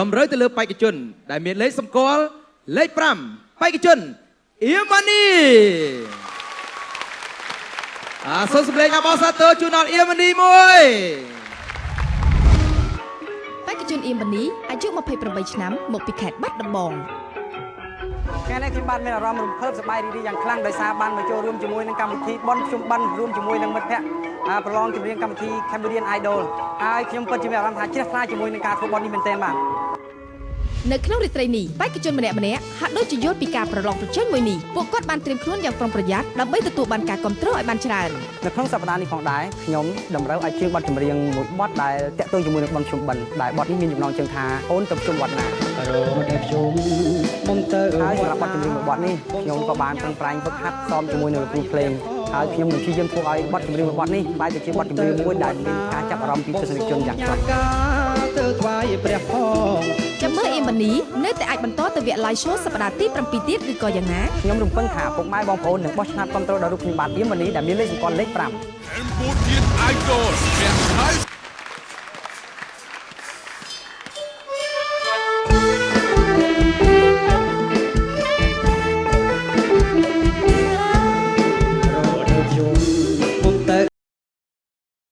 តម្រូវទៅលើបេក្ខជន ដែលមានលេខសម្គាល់លេខ5បេក្ខជនអៀម៉ានីអាសូមសម្លេងអបអរសាទរជូនដល់អៀម៉ានីមួយ បេក្ខជនអៀមវនីអាយុ28ឆ្នាំមកពីខេត្តបាត់ដំបង ថ្ងៃនេះខ្ញុំបាទមានអារម្មណ៍រំភើបសប្បាយរីករាយយ៉ាងខ្លាំងដោយសារបានមកចូលរួមជាមួយនឹងកម្មវិធីបុណ្យភ្ជុំបិណ្ឌរួមជាមួយនឹងមិត្តភ័ក្តិប្រឡងចម្រៀងកម្មវិធី Cambodian Idol ហើយខ្ញុំពិតជាមានអារម្មណ៍ថាជ្រះថ្លាជាមួយនឹងការធ្វើបុណ្យនេះមែនទែនបាទ នៅក្នុងរាត្រីនេះបេក្ខជនម្នាក់ៗហាក់ដូចជាយល់ពីការប្រឡងប្រជែងមួយនេះពួកគាត់បានត្រៀមខ្លួនយ៉ាងប្រុងប្រយ័ត្នដើម្បីទទួលបានការគ្រប់គ្រងឲ្យបានច្រើន នៅក្នុងសប្តាហ៍នេះផងដែរខ្ញុំតម្រូវឲ្យច្រៀងបទចម្រៀងមួយបទដែលតាក់ទងជាមួយនឹងបុណ្យភ្ជុំបិណ្ឌដែលបទនេះមានចំណងជើងថាអូនទៅភ្ជុំវត្តណា រត់តែខ្ញុំមុំទៅ ហើយសម្រាប់បទចម្រៀងមួយបទនេះខ្ញុំក៏បានប្រឹងប្រែងហ្វឹកហាត់សមជាមួយនឹងលោកគ្រូភ្លេងហើយខ្ញុំនឹងព្យាយាមធ្វើឲ្យបទចម្រៀងមួយបទនេះក្លាយទៅជាបទចម្រៀងមួយដែលមានការចាប់អារម្មណ៍ពីទស្សនិកជនយ៉ាងខ្លាំង ការទៅថ្វាយព្រះផង ចាំមើលអៀមវនីនៅតែអាចបន្តទៅវគ្គ live show សប្តាហ៍ទី7ទៀតឬក៏យ៉ាងណា ខ្ញុំរំពឹងថាពុកម៉ែបងប្អូននឹងបោះឆ្នោតគ្រប់គ្រងដល់រូបខ្ញុំបាទអៀមវនីដែលមានលេខសម្គាល់លេខ5 Cambodian Idol វគ្គ